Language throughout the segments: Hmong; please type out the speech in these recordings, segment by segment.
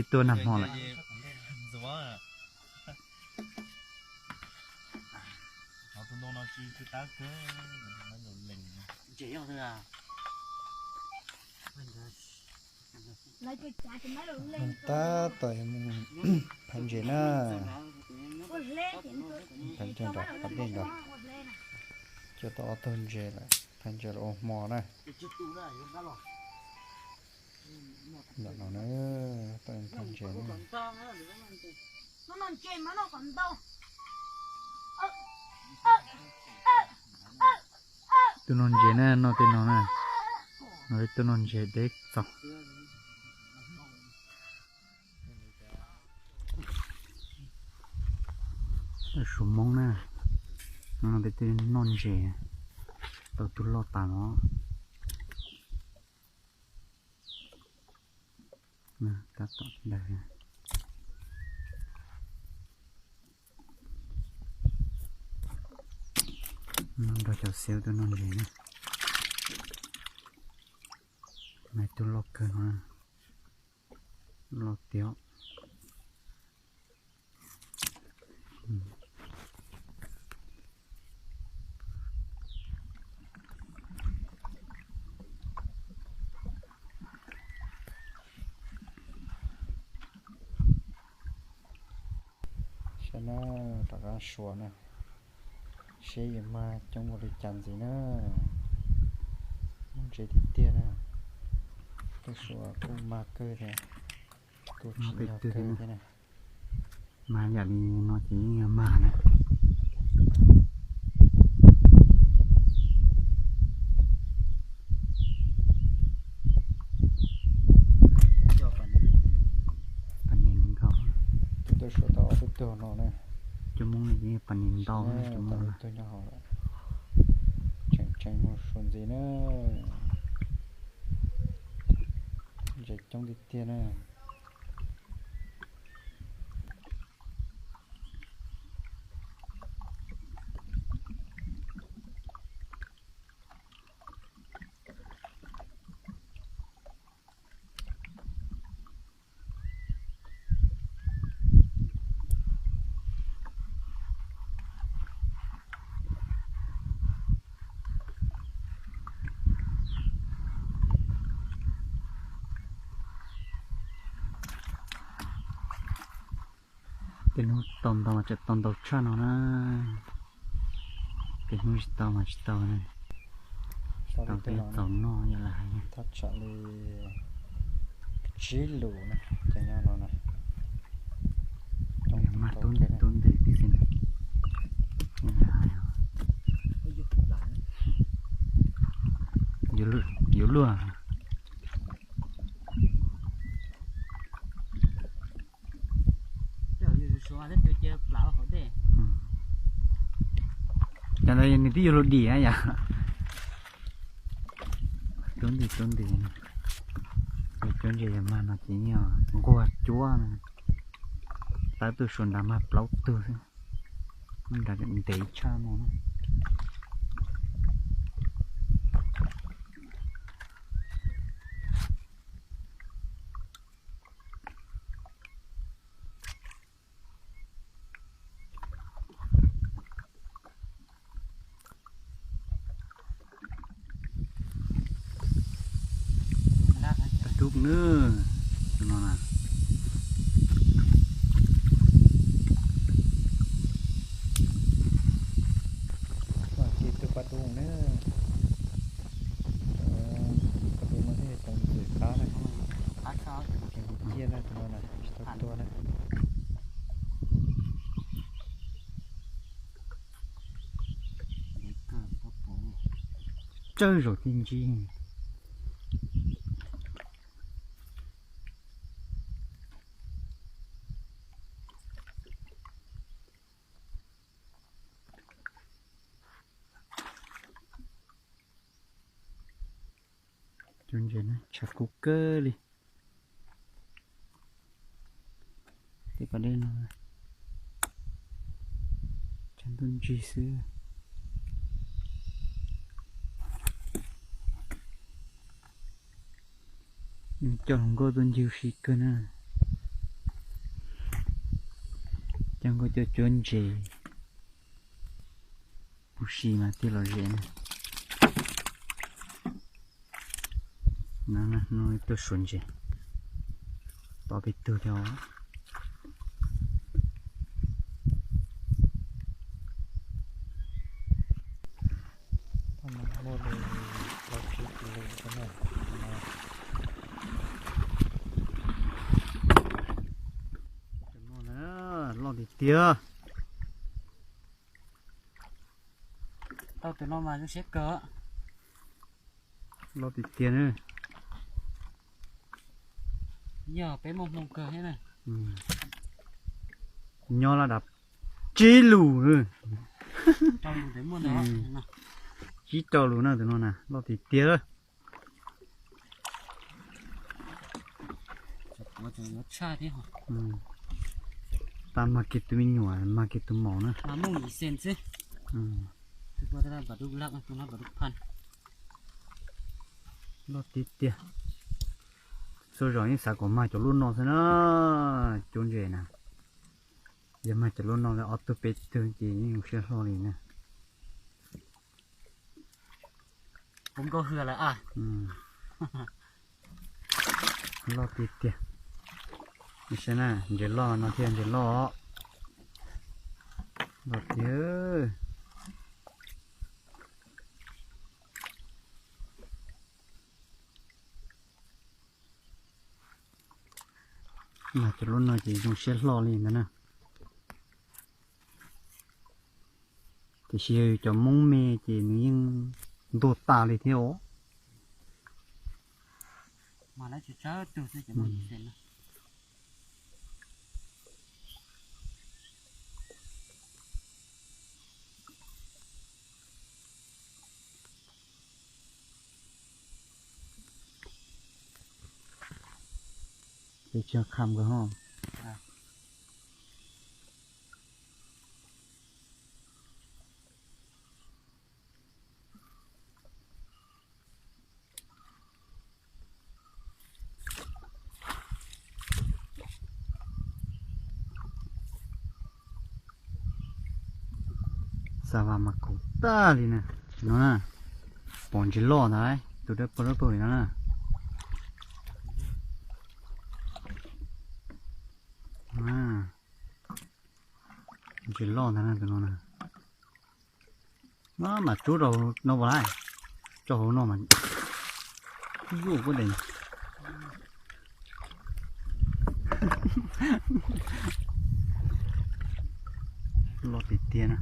Tuaj nag hmo lawm. Tab tom phaiv ntses na. Phaiv ntses nram qab dej nrad. Cua tau ob tug ntses lawm, phaiv ntses los ua hmo na. Ntawm no na, tau phaiv ntses na. Tus no ntses na, noj tej no na. No tus no ntses deb txaus. Suav Hmoob na, no peb twb noj ntses tau tus loj tas no. Tab tom dag nrog cov xiaub tuaj noj ntses na. Noj tus loj kawg no, loj tiag. Saib na, rov qab suav na, seb yuav mag coob ua li cas ntxiv na. Muaj ntses tiag tiag na. Tus suav kuj mag kawg thiab, tus tsis mag kawg thiab na. Mag yam li no ces yeej yog mag na. Pas nis nkauj. Tus tuaj suav tau ob tug tug no na. Cov Hmoob no ces pas nis ntau, cov Hmoob no. Tseem tseem mus suav ntxiv na. Ntses coob tiag tiag na. Tej hnub tau ntau mas tseem tau ntau tshaj no na. Tej hnub tsis tau mas tsis tau na. Tau peb txaus noj yam li hais. Thaj tsam li tsib lus na, cov nyob no na. Coob, mag tub ntev tub ntev tib si na. Yuav luaj. Cov ntawd nws twb yuav luag dim na yom. Tub nti tub nti. Cov ntses yog mag no ces nquag cuab. Tab tus suav nrad mag plaub tug xwb. Nrad ntev tshaj no na. Dub na, tus no na. Tus paj dub na, paj dub no thiaj tau ntxim qab na. Ciaj na, tus no na, tsis tau tuag na. Tsawg zaum thiaj ntsib. Cov ntses na tshav kub kawg li. Tej pas dej no tshav ntuj ntsig xwb. Coj hluas nkauj tuaj ncig ua si kawg na. Nkauj cuab cuab ntses, huv si mas thiaj lom zem na. No, no, tuaj suav ntses, pom peb tug thiab. Loj tiag tiag. Tau tus no mas zoo siab kawg. Loj tiag tiag na. Yog peb muaj hmoo kawg thiab na. Nyob laj dam tsib lus. Tsib rau lus na tus no na, loj tiag tiag. Tas mag kiag tus me nyuam, mag kiag tus maum na. Loj tiag tiag. Txhua zaus yeej xav kom mag cov lub no xwb na, cuab ntses na. Yog mag cov lub no li ob tug peb tug ces yeej zoo siab hlo li na. Loj tiag tiag. Saib na, ntses loj no thiaj ntses loj. Loj tiag. Mag cov lub no ces zoo siab hlo li ntawd na. Tiam sis yog yus cov Hmoob me ces nws yeej ntuag tas li thiab os. Peb tsis kham nkawd ho. Xav vas mas kaum tag li na. No na, pom ntses loj ntag, tus dawb paug dawb paug li no na. Ntses loj ntag na tus no na. Mas tsub rau no puas lawm, tso hauv no mas zuj puab dees. Loj tiag tiag na.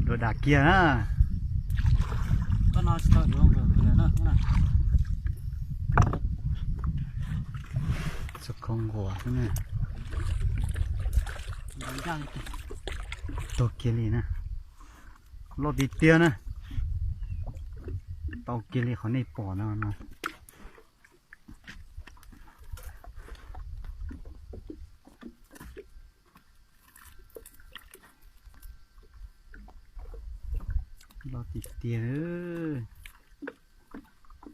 Duav dam kiag na. Txog khau nquas xwb na. Tuag kiag li na. Loj tiag tiag na. Tau kiag li qhov nej pom no no. Loj tiag tiag.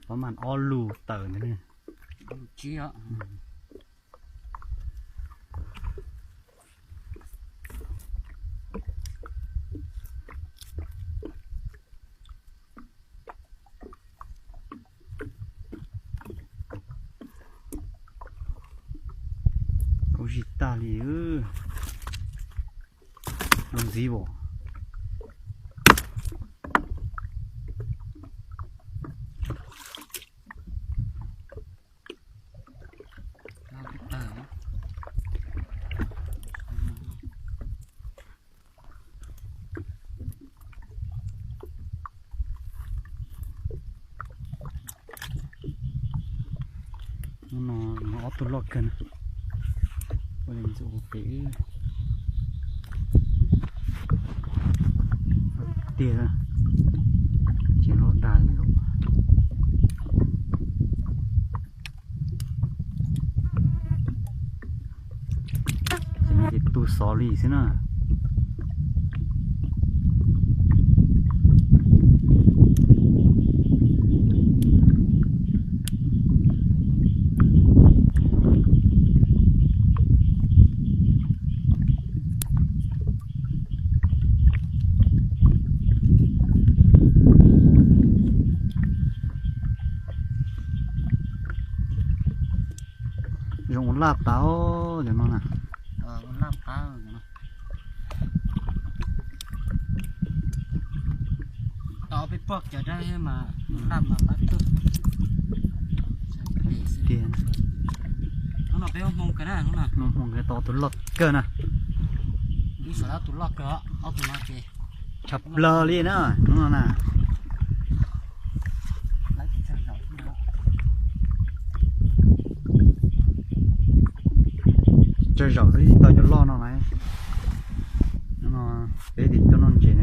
Pab mas ob lus tawm ntawd. Kaub zig tag li. Lub ntxiv as. Hnub no ob tug loj kawg na. Ua li ntxuav ua pem tiag, tsis loj dag li lawm. Ces tu xov li xwb na. Zoo ua laj tas cov no na. Tau peb poj cawv dab mas laj mas pab tuj. Tiag. Hnub no peb ua hmoo kawg na, hnub no. Hmoo kawg, tau tus loj kawg na. Ib sawv daws tus loj kawg, ob tug no ces tshaj plaws li na, hnub no na. Tsawg zaum xwb tsis tau cov loj no lawm. Hnub no peb tim tuaj noj ntses.